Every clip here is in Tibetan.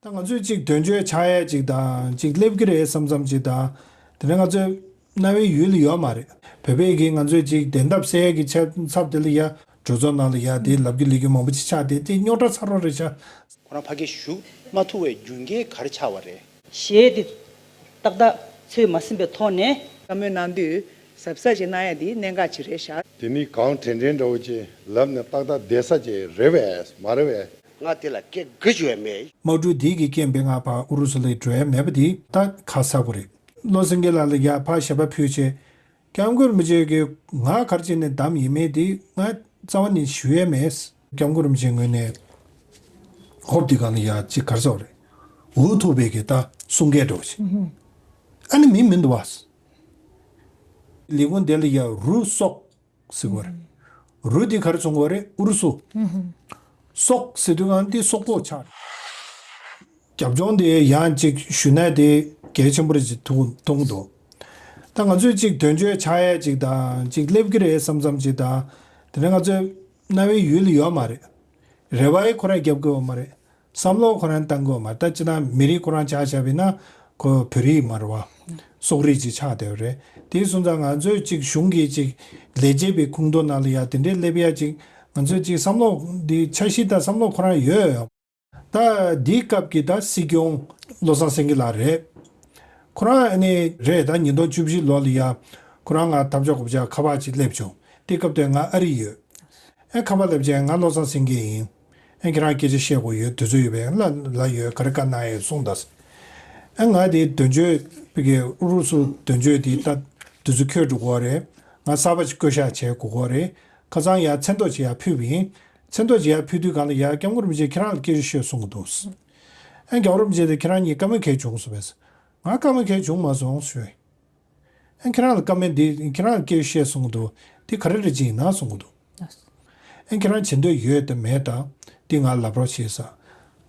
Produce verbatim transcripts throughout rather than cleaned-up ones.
ད་ང་ཚོས་ཅིག་དོན་གཅོད་ཆགས་ཡས་ཅིག་དང་ཅིག་སླེབས་ཀྱི་རེད་བསམ་བསམ་ཅིག་དང་། དེ་ནས་ང་ཚོའི་རྣ་བའི་ཡུལ་ལ་ཡོད་མ་རེད། བོད་པས་ཀྱིས་ང་ཚོས་ཅིག་བདེན་ཐབས་གསལ་ཡས་ཀྱི་ཆ་ཚབ་དེ་ལ་ཡ་གྲོས་ཚོགས་ནང་ལ་ཡ་དེ་ལབ་རྒྱུ་ལས་རྒྱུ་མང་པོ་ཅིག་ཆགས་ཏེ་དེ་རྙོག་དྲ་ཚ་རོགས་རེད་ཤག་ཁོ་རང་ཕ་གིར་བཞུགས་མ་ཐུབ་པའི་རྒྱུ་རྐྱེན་ག་རེ་ཆགས་པ་རེད། གཞས་དེ་ཏག་ཏག་ཚོད་མ་ཟིན་པའི་ཐོག་ནས། བཀའ་མོལ་གནང་དུས་གཟབ་གཟབ་ཅིག་གནང་ཡ་དེ་གནད་འགག་ཅིག་རེད་ཤག་དེ་ནི་གང་དྲན་དྲན་འདྲ་བོ་ཅིག་ལབ་ནས་ཏག་ཏག་བསྡད་ས་ཅིག་རེད་པས་མ་རེད་པས། ང་དེ་ལ་སྐད་དགོད་བྱུང་བ་མེད། དམག་འཁྲུག་འདི་གི་རྐྱེན་པས་ང་ཕར་ཨུ་རུ་སུ་ལ་འགྲོ་ཡ་མེད་པ་དེ་ད་ཁ་གསལ་པོ་རེད། བློ་སེང་གེ་ལགས་ལ་ཡ་ཕར་ཞལ་པར་ཕུལ་བྱས། སྐྱབས་མགོན་རིན་པོ་ཆེ་གིས་ང་ག་རེ་བྱས་ནས་བདམས་ཡིན་མིན་དེ་ང་རྩ་བ་ནས་ཞུ་ཡས་མེད། སྐྱབས་མགོན་རིན་པོ་ཆེའི་ངོས་ནས་ཧོབ་དེ་སྒང་ལ་ཡ་ཅིག་ག་རེ་ཟེར་དགོས་རེད། འུ་ཐུག་པའི་གི་ད་གསུང་སྐད་འདྲ་བོ་ཞིག་ཨ་ནི་མིན་མི་འདུག་བ། ལས་ཁུངས་དེ་ལ་ཡ་རུ་སོག་ཟེར་དགོས་རེད། རུ་དེ་ག་རེ་མཚོན་དགོས་རེད། ཨུ་རུ་སུ། སོག་ཟེར་དུས་སྒང་དེ་སོག་པོ་ཆགས་རེད། རྒྱབ་ལྗོངས་དེ་ཡང་ཅིག་ཞུ་ན་དེ་གལ་ཆེན་པོ་རེད་ཅིག་ཐུག་མཐོང་གི་འདུག་ད་ང་ཚོས་ཅིག་དོན་གཅོད་ཆགས་ཡས་ཅིག་དང་ཅིག་སླེབས་ཀྱི་རེད་བསམ་བསམ་ཅིག་དང་། དེ་ནས་ང་ཚོའི་རྣ་བའི་ཡུལ་ལ་ཡོད་མ་རེད། རེ་བ་ཡི་ཁོ་རང་རྒྱབ་དགོས་པ་མ་རེད། བསམ་བློ་ཁོ་རང་བཏང་དགོས་པ་མ་རེད། ད་སྤྱིར་བཏང་མི་རིགས་ཁོ་རང་ཆ་བཞག་པ་ཡིན་ན་ཁོ་བོད་རིགས་མ་རེད་བ། སོག་རིགས་ཅིག་ཆགས་བསྡད་པ་རེད། དེ་སོང་ཙང་ང་ཚོས་ཅིག་གཞུང་གི་ཅིག་ལས་བྱེད་པའི་ཁོངས་གཏོགས་ནང་ལ་ཡ་དེ་འདྲའི་སླེབས་ཡ་ཅིག་ང་ཚོས་ཅིག་བསམ་བློ་འདི་འཆར་གཞི་དང་བསམ་བློ་ཁོ་རང་ཡོད་ཡོད། ད་འདིའི་སྐབས་ཀྱི་ད་སྲིད་སྐྱོང་བློ་བཟང་སེང་གེ་ལགས་རེད། ཁོ་རང་ཨ་ནི་རེད། ད་ཉིས་སྟོང་བཅུ་བཞི་ལོ་ལ་ཡ་ཁོ་རང་ང་ཐབས་ཆག་གོ་ཆག་ཁ་པར་ཅིག་སླེབས་བྱུང་། དེ་སྐབས་དེ་ང་ཨ་རི་ཡོད། ཨེ་ཁ་པར་སླེབས་བྱས་ང་བློ་བཟང་སེང་གེ་ཡིན། ཨེ་ཁྱེད་རང་སྐད་ཆ་བཤད་དགོས་ཡོད་དུས་ཚོད་ཡོད་པས་ལ་ལ་ཡོད། ག་རེ་བཀའ་གནང་ཡོད་གསུངས་དང་། ཨེ་ང་དེ་དོན་གཅོད་པའི་གི་ཨུ་རུ་སུ་དོན་གཅོད་དེ་ད་དུས་ཚོད་འཁྱོལ་འགྲོ་དགོས་རེད། ང་གསར་པ་ཅིག་བསྐོ་བཞག་བྱས་དགོས་དགོས་རེད། ཁ་སང་ཡར་མཚན་ཐོ་ཅིག་ཡར་ཕུལ་བ་ཡིན། མཚན་ཐོ་ཅིག་ཡར་ཕུལ་དུས་སྒང་ལ་ཡར་སྐྱབས་མགོན་རིན་པོ་ཆེ་ཁྱེད་རང་ལ་སྐད་ཆ་བཤད་གསུང་གི་འདུག་ཨ་རྒྱལ་བ་རིན་པོ་ཆེ་དང་ཁྱེད་རང་གཉིས་བཀའ་མོལ་གལ་བྱུང་སོང་བས། ང་བཀའ་མོལ་གལ་བྱུང་མ་སོང་ཞུས། ཨ་ཁྱེད་རང་ལ་བཀའ་མོལ་འདི་ཁྱེད་རང་ལ་སྐད་ཆ་བཤད་གསུང་གི་འདུག་དེ་ག་རེ་རེད་ཅིག་ཡིན་ན་གསུང་གི་འདུག་ཨ་ཁྱེད་རང་བྱེད་འདོད་ཡོད་དམ་མེད་དམ་འདི་ང་ལབ་རོགས་བྱེད་ས།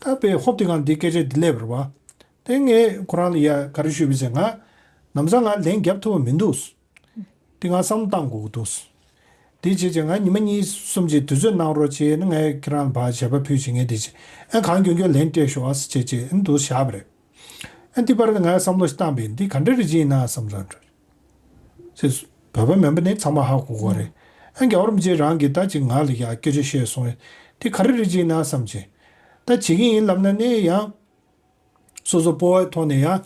ད་དཔེ་ཧོབ་དེ་སྒང་འདི་སྐད་ཆ་འདི་སླེབས་རེད་བ། དེ་ངས་ཁོ་རང་ལ་ཡ་ག་རེ་ཞུས་པ་ཟེར་ང་ལམ་སང་ང་ལན་རྒྱབ་ཐུབ་པ་མི་འདུག་དེ་ང་བསམ་བློ་བཏང་དགོས་ཀྱི་འདུག་དེ་བྱས་བྱས་ང་ཉི་མ་གཉིས་གསུམ་ཅིག་དུས་ཚོད་གནང་རོགས་བྱས་ན་ངས་ཁྱེད་རང་ལ་ཕར་ཞལ་པར་ཕུལ་བྱེད་ངས་དེ་བྱས་ཨ་གང་མགྱོགས་མགྱོགས་ལན་སྤྲད་ཤོག་ཨ་ཟེར་བྱས་བྱས་ཨ་འདུག་བཞག་པ་རེད། ཨ་འདི་བར་དུ་ངས་བསམ་བློ་ཞིག་བཏང་པས་འདི་ག་འདྲ་རེ་བྱས་ཡིན་ན་བསམ་བློ་འགྲོ་ཟེར། བོད་པ་མིན་པ་ནི་ཚང་མ་ཧ་གོ་གོ་རེད། ཨ་རྒྱལ་བ་རིན་པོ་ཆེ་རང་གིས་ད་ཅིག་ང་ལ་ཡ་སྐད་ཆ་བཤད་སོང་བས་འདི་ག་རེ་རེ་བྱས་ཡིན་ན་བསམ་བྱས། ད་བྱེད་ཀྱི་ཡིན་ལབ་ན་ནི་ཡང་། སོ་སོ་སྤོབས་པའི་ཐོག་ནས་ཡང་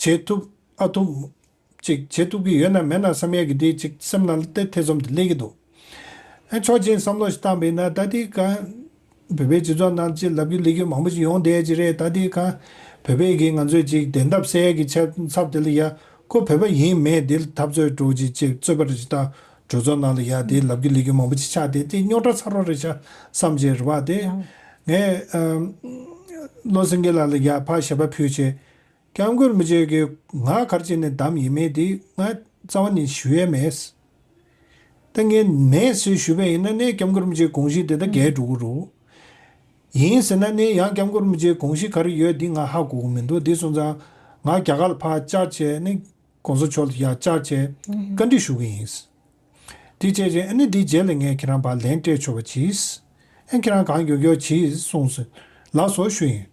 བྱེད་ཐུབ་ཨ་ཐུབ་ཅིག་བྱེད་ཐུབ་ཀྱི་ཡོད་ན་མེད་ན་བསམ་ཡས་ཀྱི་དེ་ཅིག་སེམས་ནང་ལ་དེ་ཐེ་ཚོམ་དེ་སླེབས་ཀྱི་འདུག་ཨ་ཕྱོགས་གཅིག་བསམ་བློ་ཞིག་བཏང་པ་ཡིན་ན་ད་དེ་གང་བོད་པའི་སྤྱི་ཚོགས་ནང་ཅིག་ལབ་རྒྱུ་ལས་རྒྱུ་མང་པོ་ཞིག་ཡོང་བསྡད་ཀྱི་རེད། ད་དེ་གང་བོད་པས་ཀྱིས་ང་ཚོས་ཅིག་བདེན་ཐབས་གསལ་ཡས་ཀྱི་ཆ་ཚབ་དེ་ལ་ཡ་ཁོ་བོད་པ་ཡིན་མེད་དེ་ལ་འཐབ་རྩོད་འགྲོ་ཅིག་ཅིག་རྩོད་པ་རེ་ཅིག་བཏང་གྲོས་ཚོགས་ནང་ལ་ཡ་དེ་ལབ་རྒྱུ་ལས་རྒྱུ་མང་པོ་ཅིག་ཆགས་ཏེ་དེ་རྙོག་དྲ་ཚ་རོགས་རེད་ཤག་བསམ་བྱས་རེད་བ། དེ་ངས་ཨམ། བློ་སེང་གེ་ལགས་ལ་ཡ་ཕར་ཞལ་པར་ཕུལ་བྱས། སྐྱབས་མགོན་རིན་པོ་ཆེ་གིས་ང་ག་རེ་བྱས་ནས་བདམས་ཡིན་མིན་དེ་ང་རྩ་བ་ནས་ཞུ་ཡས་མེད། ད་ངས་མེད་ཟེར་ཞུས་པ་ཡིན་ན་ནི་སྐྱབས་མགོན་རིན་པོ་ཆེའི་དགོངས་གཞི་དེ་ད་འགལ་འགྲོ་གི་རེད། ཡིན་ཟེར་ན་ནི་ཡང་སྐྱབས་མགོན་རིན་པོ་ཆེའི་དགོངས་གཞི་ག་རེ་ཡོད་འདི་ང་ཧ་གོ་གི་མི་འདུག་དེ་སོང་ཙང་ང་རྒྱ་གར་ལ་ཕར་བཅར་བྱས་ནི་གོང་ས་མཆོག་ལ་ཡར་བཅར་བྱས་བཀའ་འདྲི་ཞུ་གི་ཡིན། དེ་བྱས་རྗེས་ཨ་ནི་དེའི་རྗེས་ལ་ངས་ཁྱེད་རང་ཕར་ལན་སྤྲད་ཆོག་པ་གྱིས། ཨ་ཁྱེད་རང་གང་མགྱོགས་མགྱོགས་གྱིས་གསུངས་སོང་། ལགས་སོ་ཞུ་ཡིན།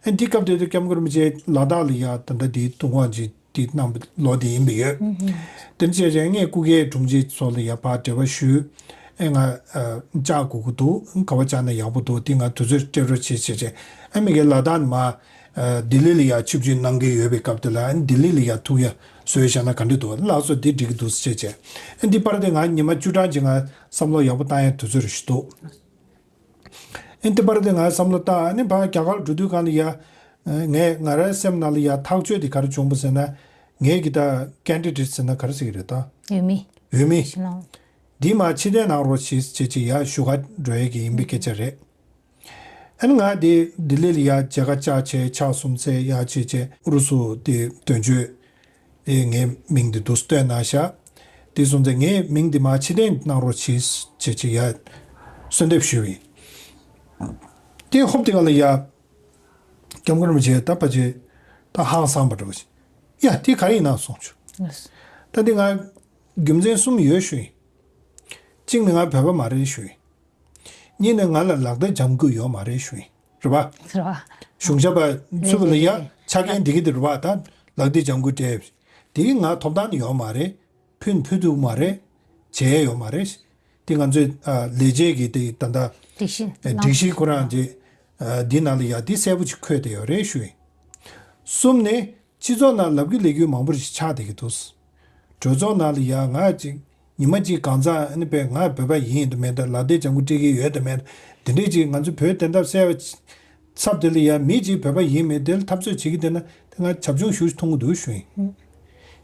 ཨ་འདི་སྐབས་དེ་དུས་སྐྱབས་མགོན་རིན་པོ་ཆེ་ལ་དྭགས་ལ་ཡ་ད་ལྟ་དེའི་ཐུགས་དགོངས་ཅིག་དེ་གནང་བའི་ལོ་དེ་ཡིན་པ་ཡོད། དེ་བྱས་རྗེས་ངས་སྐུ་སྒེར་དྲུང་ཆེ་ཚོ་ལ་ཡ་ཕར་འབྲེལ་བ་ཞུས། ཨེ་ང་ཨ་བཅར་དགོས་ཀྱི་འདུག་ག་པར་བཅར་ན་ཡག་པོ་འདུག་དེ་ང་དུས་ཚོད་སྤྲད་རོགས་བྱེད་བྱས་བྱས། ཨ་མི་གའི་ལ་དྭགས་ནས་མར་ལྡི་ལི་ལ་ཡ་ཆིབས་བསྒྱུར་གནང་གི་ཡོད་པའི་སྐབས་དེ་ལ་ཨ་ལྡི་ལི་ལ་ཡ་ཐུག་ཡ་བཟོས་བཞག་ན་ག་འདྲ་འདུག་ལགས་སོ་འདི་འགྲིག་གི་འདུག་ཟེར་བྱས་བྱས། ཨ་འདི་བར་དེ་ང་ཉི་མ་བཅུ་གྲངས་ཅིག་ང་བསམ་བློ་ཡག་པོ་བཏང་ཡ་དུས་ཚོད་རེ་ཞིག་འདུག་ཨ་འདི་བར་དེ་ང་བསམ་བློ་བཏང་ཨ་ནི་ཕར་རྒྱ་གར་འགྲོ་དུས་སྒང་ལ་ཡ། ངས་ང་རའི་སེམས་ནང་ལ་ཡ་ཐག་གཅོད་དེ་ག་རེ་བྱུང་པ་ཟེར་ན། ངས་གི་ད་ཀེན་ཌི་ཌེ་ཊི་ཟེར་ན་ག་རེ་ཟེར་གི་རེད་ད། འོས་མི། འོས་མི། ཕྱི་ནང་། འདི་མར་ཕྱིར་འཐེན་གནང་རོགས་བྱེད་ཅེས་ཅིག་ཡར་ཞུ་ག་འགྲོ་ཡས་ཀྱི་ཡིན་པའི་སྐད་ཆ་རེད། ཨ་ནི་ང་དེ་ལྡི་ལི་ལ་ཡ་མཇལ་ཁ་བཅར་བྱས་ཕྱག་གསུམ་འཚལ་ཡ་བྱས་བྱས་ཨུ་རུ་སུ་དེ་དོན་གཅོད་དེ་ངའི་མིང་དེ་འདུག་སྟོན་གནང་ཤག་དེ་སོང་ཙང་ངའི་མིང་དེ་མར་ཕྱིར་འཐེན་གནང་རོགས་བྱེད་ཅེས་ཅིག་ཡར་གསོལ་འདེབས་ཞུས་པ་ཡིན། དེ་ཧོབ་དེ་ག་ལ་ཡ། སྐྱབས་མགོན་རིན་པོ་ཆེ་ད་ཕལ་ཆེར་ད་ཧང་སངས་པ་འདྲ་བོ་ཞིག་ཡ་དེ་ག་རེ་ཡིན་ན་གསུངས་བྱུང་། ད་འདི་ང་རྒྱུ་མཚན་གསུམ་ཡོད་ཞུ་ཡིན། གཅིག་ནི་ང་བོད་པ་མ་རེད་ཞུ་ཡིན། གཉིས་ནི་ང་ལ་ལག་བརྡ་འཇམ་རྒུད་ཡོད་མ་རེད་ཞུ་ཡིན། རེད་པ། རེད་པ། གཞུང་ཞབས་པ་ཚུད་པ་ལ་ཡ་ཆ་རྐྱེན་འདི་གི་འདི་རེད་པ། ད་ལག་དེབ་ལྗང་ཁུ་སྤྲད། དེ་གི་ང་ཐོབ་ཐང་ནི་ཡོད་མ་རེད། ཕུལ་ཕུལ་ཐུབ་མ་རེད། བྱས་ཡོད་མ་རེད། དེ་ང་ཚོའི་ཨ་ལས་བྱེད་ཀྱི་དེ་ད་ལྟ་སྒྲིག་གཞི་ཨ་སྒྲིག་གཞི་ཁོ་རང་དེ་ཨ་འདི་ནང་ལ་ཡ་དེ་གསལ་པོ་ཅིག་འཁོད་བསྡད་ཡོད་རེད་ཞུ་ཡིན། གསུམ་ནི་སྤྱི་ཚོགས་ནང་ལབ་ཀྱི་ལས་འགུལ་མང་པོ་ཞིག་ཆགས་བསྡད་ཀྱི་འདུག་གྲོས་ཚོགས་ནང་ལ་ཡ་ང་ཅིག་ཉི་མ་གཅིག་གང་ཟག་ཨ་ནི་པས་ང་བོད་པ་ཡིན་དུ་མེད་དང་ལག་དེབ་ལྗང་ཁུ་སྤྲད་ཀྱི་ཡོད་དུ་མེད་དང་དེ་འདྲས་ཅིག་ང་ཚོ་བོད་བདེན་མཐའ་གསལ་བའི་ཚབ་དེ་ལ་ཡ་མི་གཅིག་བོད་པ་ཡིན་མིན་དེ་ལ་འཐབ་རྩོད་བྱེད་ཀྱི་བསྡད་ན་དེ་ང་བྱབ་ཆུང་ཞུ་ཞུ་མཐོང་གི་འདུག་ཞུ་ཡིན།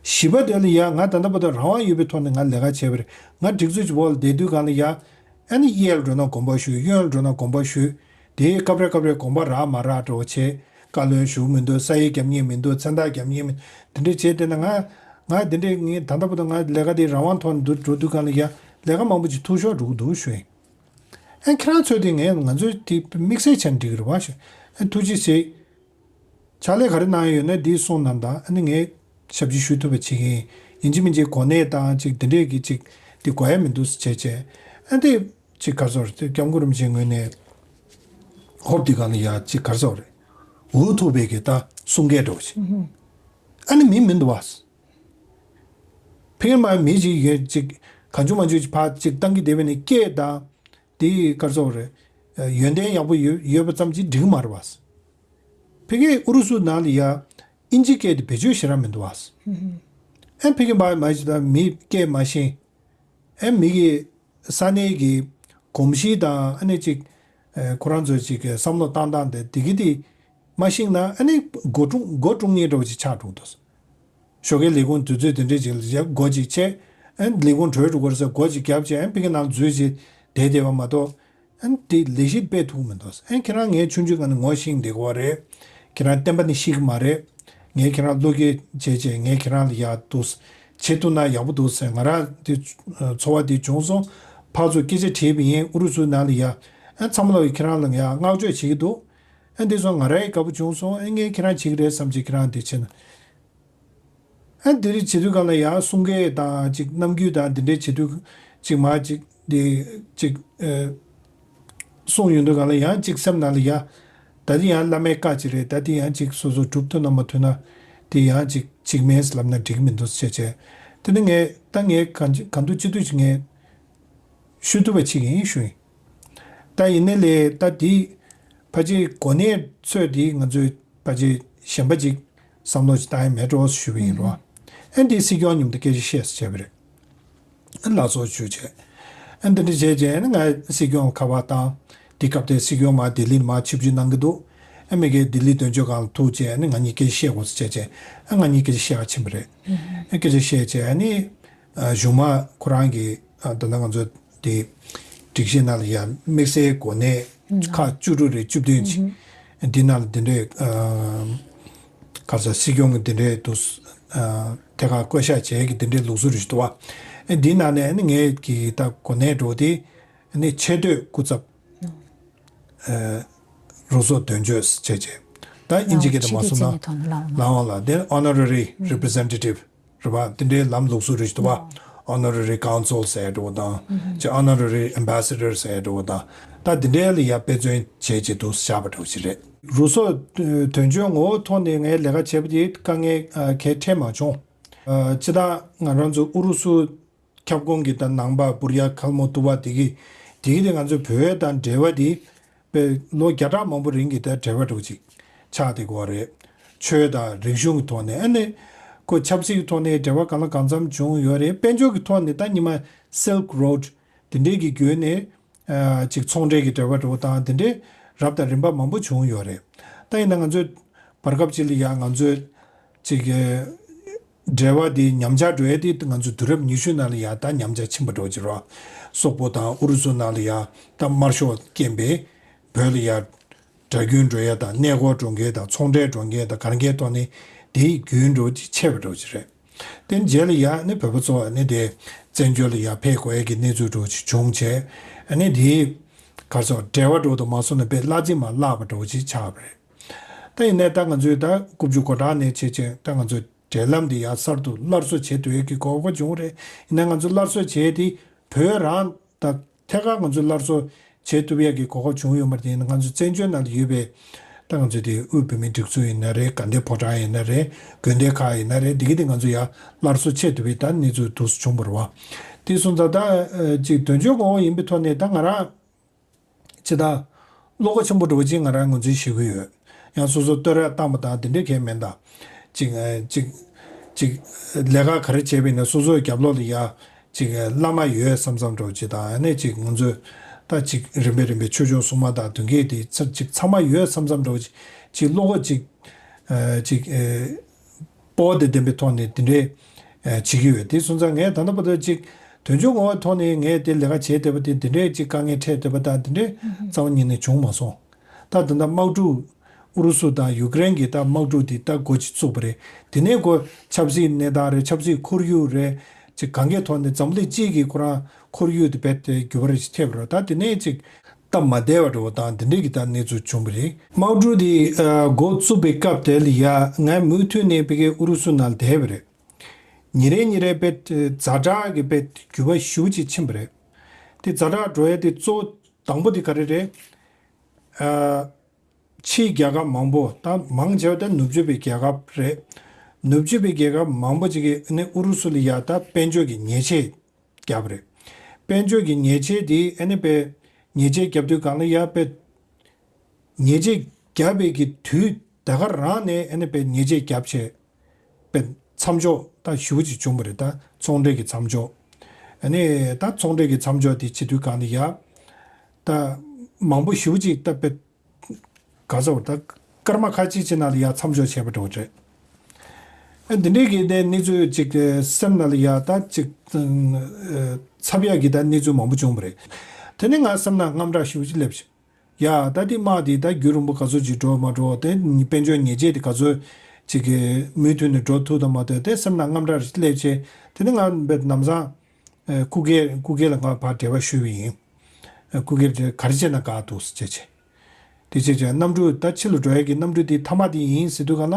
བཞི་པ་དེ་ལ་ཡ་ང་ད་ལྟ་བར་དུ་རང་དབང་ཡོད་པའི་ཐོག་ནས་ང་ལས་ཀ་བྱས་པ་རེད། ང་སྒྲིག་འཛུགས་ཀྱི་འོག་ལ་བསྡད་དུས་གང་ལ་ཡ་ཨ་ནི་གཡས་ལ་འགྲོ་ན་དགོངས་པ་ཞུ། གཡོན་ལ་འགྲོ་ན་དགོངས་པ་ཞུ། དེའི་སྐབས་རེ་སྐབས་རེ་དགོངས་པ་རག་མ་རག་འདྲ་བོ་བྱས། བཀའ་བློན་ཞུ་མི་འདུག་ས་ཡིག་རྒྱབ་མཁན་མི་འདུག་མཚན་རྟགས་རྒྱབ་མཁན་མི་འདུག་དེ་འདྲས་བྱས་བསྡད་ན་ང་ང་དེ་འདྲས་ངས་ད་ལྟ་བར་དུ་ང་ལས་ཀ་དེ་རང་དབང་ཐོག་ནས་འདུག་འགྲོ་དུས་གང་ལ་ཡ་ལས་ཀ་མང་པོ་ཅིག་ཐུག་ཤོར་འགྲོ་གི་འདུག་ཞུ་ཡིན། ཨ་ཁྱེད་རང་ཚོས་དེ་ངས་ང་ཚོས་དེ་དམིགས་བསལ་བྱས་ན་འགྲིག་གི་རེད་བ་ཞུ། ཨ་ཐུགས་རྗེ་ཆེ། ཕྱག་ལས་ག་རེ་གནང་ཡོད་ན་འདི་གསུངས་གནང་དང་། ཨ་ནི་ངས་ཞབས་ཕྱི་ཞུ་ཐུབ་པ་བྱེད་ཀྱི་ཡིན། ཡིན་གཅིག་མིན་གཅིག་གོ་གནས་དང་ཅིག་འདི་འདྲས་ཀྱི་ཅིག་འདི་དགོས་ཡ་མི་འདུག་ཟེར་བྱས་བྱས། ཨ་འདི་ཅིག་ག་རེ་ཟེར་དགོས་རེད། སྐྱབས་མགོན་རིན་པོ་ཆེའི་ངོས་ནས་ཧོབ་འདི་གང་ལ་ཡ་ཅིག་ག་རེ་ཟེར་དགོས་རེད། འུ་ཐུག་པའི་གི་ད་གསུང་སྐད་འདྲ་བོ་ཅིག་ཨ་ནི་མི་མི་འདུག་བ། ཕ་གིར་མ་མི་ཅིག་ཡོད་ཅིག་གང་བྱུང་མང་བྱུང་ཅིག་ཕར་ཅིག་བཏང་གི་བསྡད་པ་ནི་སྐད་དང་། དེ་ག་རེ་ཟེར་དགོས་རེད། ཡོན་ཏན་ཡག་པོ་ཡོད་ཡོད་པ་ཙམ་གྱིས་འགྲིག་གི་མ་རེད་བ། ཕ་གིའི་ཨུ་རུ་སུ་ནང་ལ་ཡ་ཨིན་ཇི་སྐད་དེ་བེད་སྤྱོད་ཞེ་དྲག་མི་འདུག་བ། ཨེ་ཕ་གི་མ་མ་ཞིག་དང་མི་སྐད་མ་ཤེས། ཨེ་མི་གི་ས་གནས་ཀྱི་གོམས་གཤིས་དང་ཨ་ནི་ཅིག་ཨེ་ཁོ་རང་ཚོ་ཅིག་གི་བསམ་བློ་བཏང་སྟངས་དེ་དེ་གི་དེ་མ་ཤེས་ན་ཨ་ནི་མགོ་ཀྲུང་མགོ་ཀྲུང་ཉེ་འདྲ་བོ་ཅིག་ཆགས་འགྲོ་འདུག་ཞོགས་ཀའི་ལས་ཁུངས་དུས་ཚོད་དེ་འདྲས་ཅིག་ལ་སྒོ་ཅིག་ཕྱེ། ཨ་ནི་ལས་ཁུངས་གྲོལ་འགྲོ་གི་རེད་ཟེར་སྒོ་ཅིག་བརྒྱབ་བྱས་ཨ་ནི་ཕ་གི་ནང་འཛུལ་བྱས་བསྡད་བསྡད་པ་མ་གཏོགས། ཨ་ནི་དེ་ལས་གཞི་སྤེལ་ཐུབ་མི་འདུག་ཨ་ནི་ཁྱེད་རང་ངའི་ཆུང་ཆུང་སྒང་ནས་ངོ་ཤེས་བསྡད་ཀྱི་ཡོད་རེད། ཁྱེད་རང་བསྟན་པ་ནི་ཤེས་ཀྱི་མ་རེད། ངས་ཁྱེད་རང་བློ་སྐྱེད་བྱས་བྱས་ངས་ཁྱེད་རང་ལ་ཡག་འདུག་བྱེད་ཐུབ་ན་ཡག་པོ་འདུག་ཟེར་ང་རང་དེ་ཚོར་བ་དེ་བྱུང་སོང་། ཕར་ཚུར་སྐད་ཆ་དྲིས་པ་ཡིན་ཨུ་རུ་སུའི་ནང་ལ་ཡ། ཨ་ཚང་མ་ལ་ཁྱེད་རང་ལ་ཡ་བསྔགས་བརྗོད་བྱེད་ཀྱི་འདུག་ཨ་འདི་ཚོ་ང་རང་ཡི་དགའ་པོ་བྱུང་སོང་། ཨ་ངས་ཁྱེད་རང་བྱེད་ཀྱི་རེད་བསམ་བྱས་ཁྱེད་རང་དེ་བྱས་ན། ཨ་འདི་རིགས་བྱེད་དུས་གང་ལ་ཡང་གསུང་སྐད་དང་ཅིག་རྣམ་འགྱུར་དང་འདི་འདྲའི་བྱེད་དུས་ཅིག་མ་ཅིག་འདི་ཅིག་ཨ་གསུང་ཡོང་དུས་གང་ལ་ཡང་ཅིག་སེམས་ནང་ལ་ཡ་ད་འདི་ཡང་བླ་མའི་བཀའ་ཅིག་རེད། ད་འདི་ཡང་ཅིག་སོ་སོ་སྒྲུབ་ཐུབ་ན་མ་ཐུབ་ན་འདི་ཡང་ཅིག་ཅིག་མིན་ལབ་ན་འགྲིག་གི་མི་འདུག་ཟེར་བྱས། དེ་ནི་ངས་ད་ངས་གང་ཅི་གང་ཐུབ་ཅི་ཐུབ་ཅིག་ངས་ཞུ་ཐུབ་པ་བྱེད་ཀྱི་ཡིན་ཞུ་ཡིན། ད་ཡིན་ནའི་ལས་ད་འདི་ཕལ་ཆེར་གོ་གནས་ཚོད་འདི་ང་ཚོས་ཕལ་ཆེར་གཞན་པ་ཅིག་བསམ་བློ་ཅིག་བཏང་ཡ་མེད་འགྲོ་ཞུ་བ་ཡིན་རོ། ཨ་འདི་སྲིད་སྐྱོང་མཉམ་དུ་སྐད་ཆ་བཤད་ཟེར་བྱས་པ་རེད། ཨ་ལགས་སོ་ཞུ་བྱས། ཨ་འདི་འདྲ་བྱས་བྱས་ཨ་ནི་ང་སྲིད་སྐྱོང་ཁ་པར་བཏང་། འདི་སྐབས་དེ་སྲིད་སྐྱོང་མ་ལྡི་ལི་མ་ཆིབས་བསྒྱུར་གནང་གི་འདུག་ཨ་མི་གིས་ལྡི་ལི་དོན་གཅོད་ཁང་ལ་ཐུག་བྱས་ཨ་ནི་ང་གཉིས་སྐད་ཆ་བཤད་དགོས་ཟེར་བྱས་བྱས་ཨ་ང་གཉིས་སྐད་ཆ་བཤད་ག་ཕྱིན་པ་རེད། ཨ་སྐད་ཆ་བཤད་བྱས་ཨ་ནི་གཞུང་མང་ཁོ་རང་གིས་ད་ལྟ་ང་ཚོ་དེ་སྒྲིག་གཞི་ནང་ལ་ཡང་དམིགས་བསལ་གོ་གནས་ཁག་བཅུ་དྲུག་རེ་བཅུ་བདུན་ཅིག་འདི་ནང་ལ་འདི་འདྲའི་ག་རེ་ཟེར་སྲིད་སྐྱོང་གི་འདི་འདྲའི་འདུག་ཐད་ཀར་བསྐོ་གཞག་བྱས་ཀྱི་འདི་འདྲའི་ལུགས་སྲོལ་རེ་ཞིག་འདུག་བ། འདི་ནང་ནས་ནི་ངས་ཀྱི་ད་གོ་གནས་འགྲོ་དེ་ནི་ཆེས་མཐོའི་སྐུ་ཚབ་རུ་ཚོགས་དོན་གཅོད་བྱས་བྱས། ད་ཨིན་ཇི་སྐད་དུ་མ་སོང་ན་ལའང་ལ་དེ་Honorary Representative རེད་པ། དེ་འདྲའི་ལམ་ལུགས་སྲོལ་རེ་ཞིག་འདུག་བ། Honorary Consul ཟེར་འགྲོ་དང་། ཅེ་Honorary Ambassador ཟེར་འགྲོ་དང་། ད་དེ་འདྲའི་ལ་ཡ་དཔེ་མཚོན་བྱས་བྱས་འདུག་བཞག་པ་འདྲ་བོ་ཞིག་རེད། རུ་ཚོགས་དོན་གཅོད་ངོ་བོ་ཐོག་ནས་ངས་ལས་ཀ་བྱས་པ་དེ་དཀའ་ངལ་གལ་འཕྲད་མ་བྱུང་། སྤྱིར་བཏང་ང་རང་ཚོ་ཨུ་རུ་སུ་ཁྱབ་ཁོངས་ཀྱི་ད་ནང་པ་བུར་ཡ་ཁལ་མོ་ཏུ་བ་དེ་གི་དེ་གི་དེ་ང་ཚོའི་བོད་དང་འབྲེལ་བ་དེ་པའི་ལོ་བརྒྱ་ཕྲག་མང་པོ་རིང་གི་ད་འབྲེལ་བ་འདྲ་བོ་ཅིག་ཆགས་བསྡད་ཀྱི་ཡོད་རེད། ཆོས་དང་རིག་གཞུང་གི་ཐོག་ནས་ཨ་ནི་ཁོ་ཆབ་སྲིད་ཀྱི་ཐོག་ནས་འབྲེལ་བ་གང་ལ་གང་འཚམ་བྱུང་ཡོད་རེད། དཔལ་འབྱོར་གྱི་ཐོག་ནས་ད་ཉི་མ་Silk Road དེ་འདྲའི་གི་བརྒྱུད་ནས་ཅིག་ཚོང་འབྲེལ་གྱི་འབྲེལ་བ་འདྲ་བོ་དང་དེ་འདྲའི་རབ་དང་རིམ་པ་མང་པོ་བྱུང་ཡོད་རེད། ད་ཡིན་ན་ང་ཚོས་བར་སྐབས་ཅིག་ལ་ཡང་ང་ཚོས་ཅིག་འབྲེལ་བ་འདི་ཉམས་ཆག་འགྲོ་ཡ་དེ་ང་ཚོ་དུས་རབས་ཉི་ཤུ་ནང་ལ་ཡ་ད་ཉམས་ཆག་ཕྱིན་པ་འདྲ་བོ་ཅིག་རེད། སོག་པོ་དང་ཨུ་རུ་སུ་ནང་ལ་ཡ་ད་དམར་ཤོག་རྐྱེན་པས་བོད་ལ་ཡ་དགྲ་རྒྱུན་འགྲོ་ཡ་དང་གནས་སྐོར་འགྲོ་མཁན་དང་ཚོང་འབྲེལ་འགྲོ་མཁན་དང་ག་རེ་མཁན་ཐོག་ནས་དེའི་རྒྱུན་འགྲོ་ཅིག་ཆད་པ་འདྲ་བོ་ཅིག་རེད། དེ་རྗེས་ལ་ཡ་ནི་བོད་པ་ཚོ་ནི་དེ་བཙན་བྱོལ་ལ་ཡ་ཕེབས་དགོས་ཡ་གི་གནས་ཚུལ་འདྲ་བོ་ཅིག་བྱུང་བྱས་ཨ་ནི་དེའི་ག་རེ་ཟེར་འབྲེལ་བ་འདྲ་བོ་དང་མ་སོང་ན་དཔེ་བརླག་རྩིས་མ་བརླག་པ་འདྲ་བོ་ཅིག་ཆགས་པ་རེད། ད་ཡིན་ནའི་ད་ང་ཚོས་ད་རྐུབ་ཀྱུ་སྒོ་འགྲམ་ནས་བྱས་བྱས་ད་ང་ཚོས་འབྲེལ་ལམ་འདི་ཡང་གསར་དུ་སླར་གསོ་བྱེད་འདོད་ཀྱི་གོ་སྐབས་བྱུང་རེད། ཡིན་ན་ང་ཚོ་སླར་གསོ་བྱས་ཏེ་བོད་རང་ད་ཐད་ཀར་ང་ཚོ་སླར་གསོ་ བྱེད་ཐུབ་ཡག་གི་གོ་སྐབས་བྱུང་ཡོད་མ་རེད། དེ་ཡིན་ན་ང་ཚོ་བཙན་བྱོལ་ནང་ལ་ཡོད་པའི་ད་ང་ཚོ་དེ་དབུས་བོད་མིའི་སྒྲིག་འཛུགས་ཡིན་ན་རེད། དགའ་ལྡན་ཕོ་བྲང་ཡིན་ན་རེད། དགོན་སྡེ་ཁག་ཡིན་ན་རེད། འདི་གི་དེ་ང་ཚོ་ཡ་སླར་གསོ་བྱེད་ཐུབ་པའི་ད་གནས་ཚུལ་འདུག་སེ་བྱུང་བ་རེད་བ། དེ་སོང་ཙང་ད་ཅིག་དོན་གཅོད་ངོ་བོ་ཡིན་པའི་ཐོག་ནས་ད་ང་རང་ཅི་ད་བློ་ཁོག་ཆེན་པོ་འདྲ་བོ་ཅིག་ང་རང་ངོས་འཛིན་བྱེད་ཀྱི་ཡོད། ཡང་སོ་སོ་བསྟོད་ར་བཏང་པ་དང་དེ་འདྲས་གང་ཡང་མིན་ད། ཅིག་ཅིག་ཅིག་ལས་ཀ་ག་རེ་བྱས་པ་ཡིན་ན་སོ་སོའི་རྒྱབ་ལོགས་ལ་ཡ་ཅིག་བླ་མ་ཡོད་བསམ་བསམ་འདྲ་བོ་ཅིག་དང་ཨ་ནི་ཅིག་ང་ཚོས་ད་ཅིག་རིམ་པས་རིམ་པས་ཆོས་སྐྱོང་སྲུང་མ་དང་དོན་གྱི་དེ་ཚ་ཅིག་ཚང་མ་ཡོད་བསམ་བསམ་འདྲ་བོ་ཅིག་ཅིག་བློ་ཁོག་ཅིག་ཅིག་སྤོབས་པ་དང་ལྡན་པའི་ཐོག་ནས་དེ་འདྲས་བྱེད་ཀྱི་ཡོད། དེ་སོང་ཙང་ངས་ད་ལྟ་བར་དུ་ཅིག་དོན་གཅོད་ངོ་བོའི་ཐོག་ནས་ངས་དེ་ལས་ཀ་བྱས་བསྡད་པ་དེ་དེ་འདྲས་ཅིག་དཀའ་ངལ་འཕྲད་བསྡད་པ་དང་དེ་འདྲས་རྩ་བ་ཉིད་ནས་བྱུང་མ་སོང་། ད་ད་ལྟ་དམག་འཁྲུག་ཨུ་རུ་སུ་དང་ཡུ་ཀེ་རེན་གྱི་ད་དམག་འཁྲུག་དེ་ད་འགོ་ཅིག་བཙུགས་པ་རེད། དེ་ནས་ཁོ་ཆབ་སྲིད་གནས་སྟངས་རེད། ཆབ་སྲིད་ཁོར་ཡུག་རེད། ཅིག་གང་གའི་ཐོག་ནས་འཛམ་གླིང་སྤྱི་གི་ཁོ་རང་ཁོར་ཡུག་དེ་རྦད་དེ་འགྱུར་བ་རེ་ཞིག་ཐེབས་པ་རེད། ད་དེ་ནས་ཅིག་སྟབས་མ་བདེ་བ་འདྲ་བོ་དང་དེ་འདྲས་ཀྱི་ད་གནས་ཚུལ་བྱུང་བ་རེད། དམག་འཁྲུག་དེ་འགོ་བཙུགས་པའི་སྐབས་དེ་ལ་ཡ་ང་མུ་མཐུད་ནས་ཕ་གིའི་ཨུ་རུ་སུ་ནང་བསྡད་པ་རེད། ཉིན་རེ་ཉིན་རེ་རྦད་དེ་ཛ་དྲག་གི་རྦད་དེ་འགྱུར་བ་ཞེ་པོ་ཅིག་ཕྱིན་པ་རེད། དེ་ཛ་དྲག་འགྲོ་ཡ་དེ་གཙོ་བོ་དང་པོ་དེ་ག་རེ་རེད། ཨ། ཕྱིའི་རྒྱལ་ཁབ་མང་པོ་དང་མང་ཆེ་བ་དེ་ནུབ་ཕྱོགས་པའི་རྒྱལ་ཁབ་རེད། ནུབ་ཕྱོགས་པའི་རྒྱལ་ཁབ་མང་པོ་ཅིག་གིས་ཨ་ནི་ཨུ་རུ་སུ་ལ་ཡ་ད་དཔལ་འབྱོར་གྱི་ཉེས་ཆད་བརྒྱབ་པ་རེད། དཔལ་འབྱོར་གྱི་ཉེས་ཆད་དེ་ཨ་ནི་པའི་ཉེས་ཆད་བརྒྱབ་དུས་སྒང་ལ་ཡ་པའི་ཉེས་ཆད་བརྒྱབ་པའི་གི་དུས་ད་ག་རང་ནས་ཨ་ནི་པའི་ཉེས་ཆད་བརྒྱབ་བྱས་པའི་མཚམས་འཇོག་ད་ཞེ་པོ་ཅིག་བྱུང་བ་རེད། ད་ཚོང་འབྲེལ་གྱི་མཚམས་འཇོག་ཨ་ནི་ད་ཚོང་འབྲེལ་གྱི་མཚམས་འཇོག་དེ་བྱེད་དུས་སྒང་ལ་ཡ་ད་མང་པོ་ཞེ་པོ་ཅིག་ད་པའི་ག་ཚོད་ད་སྐར་མ་ཁ་ཅིག་ཅིག་ནང་ལ་ཡ་མཚམས་འཇོག་བྱས་པ་འདྲ་བོ་རེད། ཨ་འདི་འདྲའི་གི་དེ་གནས་ཚུལ་ཅིག་སེམས་ནང་ལ་ཡ་ད་ཅིག་ཚབ་ཡག་གི་ད་གནས་ཚུལ་མང་པོ་བྱུང་བ་རེད། དེ་ནས་ང་སེམས་ནང་དངངས་སྐྲག་ཞེ་པོ་ཅིག་སླེབས་བྱུང་། ཡ་ད་འདི་དམག་འདི་ད་རྒྱུན་རིང་པོ་ག་ཚོད་ཅིག་འགྲོ་མ་འགྲོ་དེ་དཔལ་འབྱོར་ཉེས་ཆད་དེ་ག་ཚོད་ཅིག་གི་མུ་མཐུད་ནས་འགྲོ་ཐུབ་དང་མ་ཐུབ་དེ་སེམས་ནང་དངངས་སྐྲག་རེ་སླེབས་བྱས་དེ་ནས་ང་བས་ལམ་སང་སྐུ་སྒེར་སྐུ་སྒེར་ལ་ང་ཕར་འབྲེལ་བ་ཞུས་པ་ཡིན། སྐུ་སྒེར་དེ་ག་རེ་བྱས་ན་དགའ་འདུག་ཟེར་བྱས་བྱས། དེ་བྱས་བྱས་གནམ་གྲུ་ད་ཕྱི་ལ་འགྲོ་ཡ་གི་གནམ་གྲུ་དེ་མཐའ་མ་དེ་ཡིན་ཟེར་དུས་ག་ལ།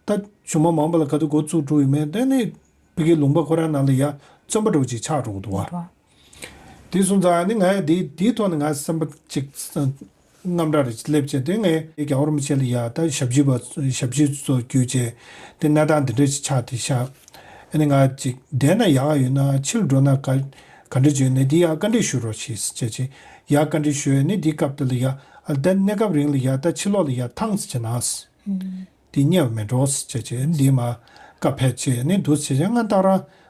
ད་གཞུང་མང་མང་པོ་ལ་ག་དུས་འགོ་བཙུགས་འགྲོ་ཡོད་མེད་དེ་ནི་བི་གའི་ལུང་པ་ཁོ་རང་ནང་ལ་ཡ་བཙོན་པ་འདྲ་བོ་ཅིག་ཆགས་འགྲོ་གི་འདུག་བ། དེ་སོང་ཙང་ནི་ང་ཡ་དེ་དེའི་ཐོག་ནས་ང་སེམས་པ་ཅིག་དངངས་སྐྲག་རེ་སླེབས་བྱས་དེ་ངས་རྒྱལ་བ་རིན་པོ་ཆེ་ལ་ཡ་ད་ཞབས་ཕྱི་བ་ཞབས་ཕྱི་ཚོ་བརྒྱུད་བྱས་དེ་གནས་སྟངས་འདི་འདྲ་ཞིག་ཆགས་དེ་ཤག་ཨ་ནི་ང་ཅིག་བསྡད་ན་ཡག་ཡོད་ན་ཕྱི་ལ་འགྲོ་ན་ག་ག་འདྲ་བྱས་ནས་འདི་ཡ་བཀའ་འདྲི་ཞུ་རོགས་བྱེད་ཟེར་བྱས་ཅིག་ཡ་བཀའ་འདྲི་ཞུས་ནས་འདི་སྐབས་དེ་ལ་ཡ་ཨ་ད་གནས་སྐབས་རིང་ལ་ཡ་ད་ཕྱི་ལོགས་ལ་ཡ་ཐང་ཟེར་བྱས་ན། འདི་རྙེད་པ་མེད་འགྲོ་ཟེར་བྱས་བྱས་འདི་མ་བཀའ་ཕེབས་བྱས་ནས་འདུག་ཟེར་བྱས་ང་ཏག་ར་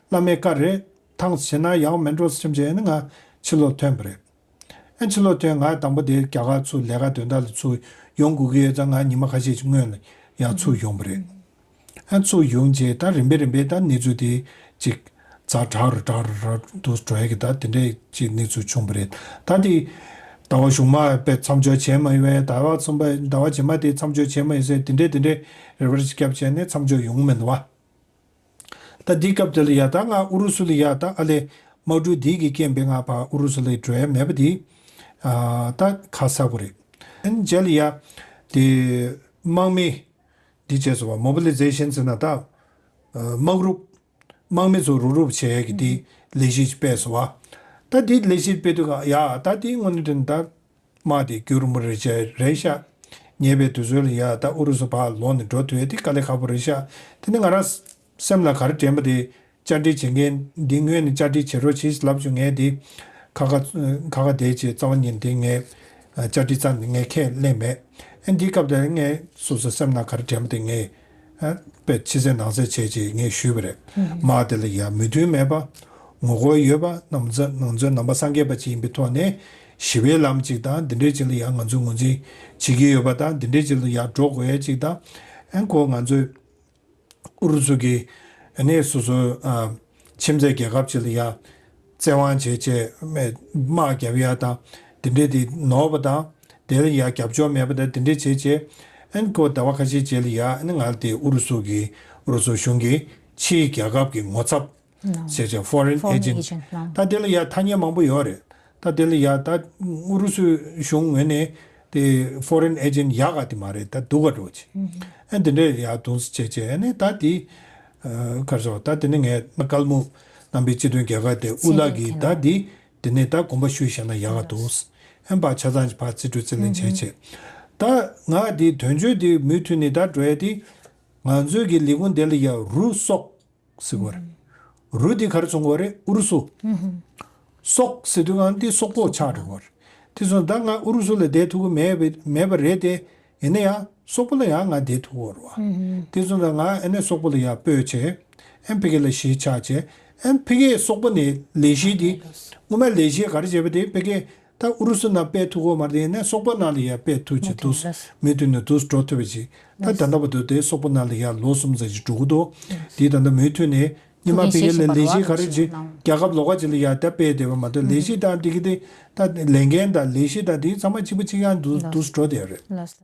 བླ་མའི་བཀའ་རེད་ཐང་ཟེར་ན་ཡག་མེད་འགྲོ་ཟེར་བྱས་ནས་ང་ཕྱི་ལོགས་ཐོན་པ་རེད། ཨ་ཕྱི་ལོགས་ཐོན་ང་དང་པོ་དེ་རྒྱ་གར་ཚུར་ལས་ཀ་དོན་དག་ལ་ཚུར་ཡོང་དགོས་ཀྱི་ཡོད་ཙང་ང་ཉི་མ་ཁ་ཤས་ཀྱི་སྔོན་ལ་ཡར་ཚུར་ཡོང་པ་རེད། ཨ་ཚུར་ཡོང་རྗེས་ད་རིམ་པས་རིམ་པས་ད་གནས་ཚུལ་དེ་ཅིག་ཛ་དྲག་རུ་དྲག་རུ་དྲག་ཏུ་འགྲོ་ཡ་གི་ད་དེ་འདྲའི་ཅིག་གནས་ཚུལ་བྱུང་བ་རེད། ད་དེ་ཟླ་བ་གཞུག་མ་པའི་མཚམས་འཇོག་བྱས་མ་ཡོང་བས་ཟླ་བ་གསུམ་པ་ཟླ་བ་རྗེས་མ་དེ་མཚམས་འཇོག་བྱས་མ་ཡོང་ཟེར་དེ་འདྲའི་དེ་འདྲའི་རེ་བ་རེ་ཞིག་བརྒྱབ་བྱས་ནས་མཚམས་འཇོག་ཡོང་མི་འདུག་བ། ད་འདི་སྐབས་དེ་ལ་ཡ་ད་ང་ཨུ་རུ་སུ་ལ་ཡ་ད་ཨ་ལས་དམག་འཁྲུག་འདི་གི་རྐྱེན་པས་ང་ཕར་ཨུ་རུ་སུ་ལ་འགྲོ་ཡ་མེད་པ་འདི་ཨ་ད་ཁ་གསལ་པོ་རེད། ཨ་ནི་རྗེས་ལ་ཡ་དེ་དམག་མི་འདི་བྱས་སོང་བ་མོ་བི་ལི་ཛེ་ཤན་ཟེར་ན་ད་དམག་རུབ་དམག་མི་ཚོ་རུབ་རུབ་བྱས་ཀྱི་འདི་ལས་གཞི་ཅིག་སྤེལ་སོང་བ། ད་འདི་ལས་གཞི་སྤེལ་དུས་ཀ་ཡ་ད་འདི་དངོས་གནས་དྲན་ད། དམག་དེ་རྒྱུན་རིང་པོ་རེ་བྱས་རེད་ཤག་ཉེ་བའི་དུས་ཚོད་ལ་ཡ་ད་ཨུ་རུ་སུ་ཕར་ལོག་ནས་འགྲོ་ཐུབ་ཡ་དེ་དཀའ་ལས་ཁག་པོ་རེད་ཤག་དེ་ནི་ང་རང་སེམས་ལ་ག་རེ་དྲན་པ་དེ་བཅར་འདྲི་བྱེད་མཁན་འདི་ངོས་ནས་བཅར་འདྲི་བྱེད་རོགས་བྱེད་ལབ་བྱུང་ངས་དེ་ཁ་ཁ་ཁ་ཁ་བསྡད་བྱས་རྩ་བ་ཉིད་དེ་ངས་བཅར་འདྲི་རྩ་ནས་ངས་ཁས་ལེན་མེད། ཨ་འདི་སྐབས་དེར་ངས་སོ་སོ་སེམས་ནང་ག་རེ་དྲན་པ་དེ་ངས་དཔེ་ཕྱི་གསལ་ནང་གསལ་བྱས་བྱས་ངས་ཞུས་པ་རེད། དམག་དེ་ལ་ཡ་མོས་མཐུན་མེད་པ། ངོ་རྒོལ་ཡོད་པ་རྣམས་ང་ཚོ་ནང་པ་སངས་རྒྱས་པ་ཅིག་ཡིན་པའི་ཐོག་ནས་ཞི་བའི་ལམ་ཅིག་དང་འདི་འདྲའི་ཅིག་ལ་ཡང་ང་ཚོས་ངོས་འཛིན་བྱེད་ཀྱི་ཡོད་པ་དང་འདི་འདྲའི་ཅིག་ལ་ཡང་འགྲོ་དགོས་ཡ་ཅིག་དང་ཨན་ཁོ་ང་ཚོས་ཨུ་རུ་སུ་གི་ཨ་ནི་སོ་སོ་ཨ་ཁྱིམ་མཚེས་རྒྱལ་ཁབ་ཅིག་ལ་ཡང་བཙན་དབང་བྱས་བྱས་དམག་རྒྱབ་ཡ་དང་འདི་འདྲའི་དེ་ནོར་བ་དང་དེ་ལ་ཡང་རྒྱབ་སྐྱོར་མེད་པ་དང་འདི་འདྲའི་བྱས་བྱས་ཨན་ཁོ་ཟླ་བ་ཁ་ཤས་རྗེས་ལ་ཡང་ཨ་ནི་ང་ལ་དེ་ཨུ་རུ་སུ་གི་ཨུ་རུ་སུ་གཞུང་གི་ཕྱིའི་རྒྱལ་ཁབ་ཀྱི་ངོ་ཚབ། ཟེར་བྱས་foreign agent ད་དེ་ལ་ཡ་ཐ་སྙད་མང་པོ་ཡོད་རེད། ད་དེ་ལ་ཡ་ད་ཨུ་རུ་སུའི་གཞུང་ངོས་ནས་དེ་foreign agent ཡག་ག་དེ་མ་རེད་ད་སྡུག་ག་འགྲོ་ཆེ། ཨ་འདི་འདྲས་ཡ་དུང་སེ་བྱས་བྱས་ཨ་ནི་ད་དེ་གར་སོ་ད་དེ་ནི་ངས་སྐལ་མོ་རྣམ་པའི་སྤྱི་མཐུན་རྒྱལ་ཁབ་དེ་དབུ་བླ་གིས་ད་དེ་དེ་ནས་ད་དགོངས་པ་ཞུས་བཞག་ན་ཡག་ག་འདུག་ཨན་པ་ཆ་ཚང་ཅིག་ཕར་རྩིས་སྤྲོད་རྩིས་ལེན་བྱས་བྱས། ད་ང་དེ་དོན་གཅོད་དེ་མུ་མཐུད་ནས་ད་འགྲོ་ཡ་དེ། ང་ཚོའི་གི་ལས་ཁུངས་དེ་ལ་ཡ་རུ་སོག་ཟེར་གོ་རེད། རུ་དེ་ག་རེ་སོང་གོ་རེད། ཨུ་རུ་སུ། སོག་ཟེར་དུས་གང་དེ་སོག་པོ་ཆགས་འགྲོ་གོ་རེད། དེ་སོང་ད་ང་ཨུ་རུ་སུ་ལ་བསྡད་ཐུབ་ཀྱི་མེད་པ་མེད་པ་རེད་དེ། ཡིན་ན་ཡང་སོག་པོ་ལ་ཡང་ང་བསྡད་ཐུབ་ཀྱི་ཡོད་རེད་བ། དེ་སོང་ད་ང་ཨ་ནི་སོག་པོ་ལ་ཡང་སྤོས་བྱས། ཨན་ཕ་གི་ལ་གཞིས་ཆགས་བྱས། ཨན་ཕ་གི་སོག་པོ་ནས་ལས་གཞི་དེ། སྔོན་མ་ལས་གཞི་ག་རེ་བྱས་པ་དེ་ཕ་གི་ད་ཨུ་རུ་སུ་ནང་སྤེལ་ཐུབ་ཀྱི་ཡོད་མ་རེད་དེ། ཡིན་ན་སོག་པོ་ནང་ལ་ཡང་སྤེལ་ཐུབ་བྱས་འདུག་མུ་མཐུད་ནས་འདུག་འགྲོ་ཐུབ་པ་ཅིག་ད་ད་ལྟ་བར་དུ་དེ་སོག་པོ་ནང་ལ་ཡང་ལོ་གསུམ་ཙམ་ཅིག་འགྲོ་གི་འདུག་དེ་ད་ལྟ་མུ་མཐུད་ནས་ཉི་མ་ཕ་གི་ལ་ལས་གཞི་ག་རེ་ཅིག་རྒྱལ་ཁབ་ལོགས་ཀ་ཅིག་ལ་ཡང་ད་སྤེལ་བསྡད་པ་མ་གཏོགས། ལས་གཞི་དང་དེ་གི་དེ་ད་ལས་འགན་དང་ལས་གཞི་དང་དེ་ཚང་མ་གཅིག་པ་གཅིག་རྐྱང་འདུག་འདུག་འགྲོ་བསྡད་ཡོད་རེད།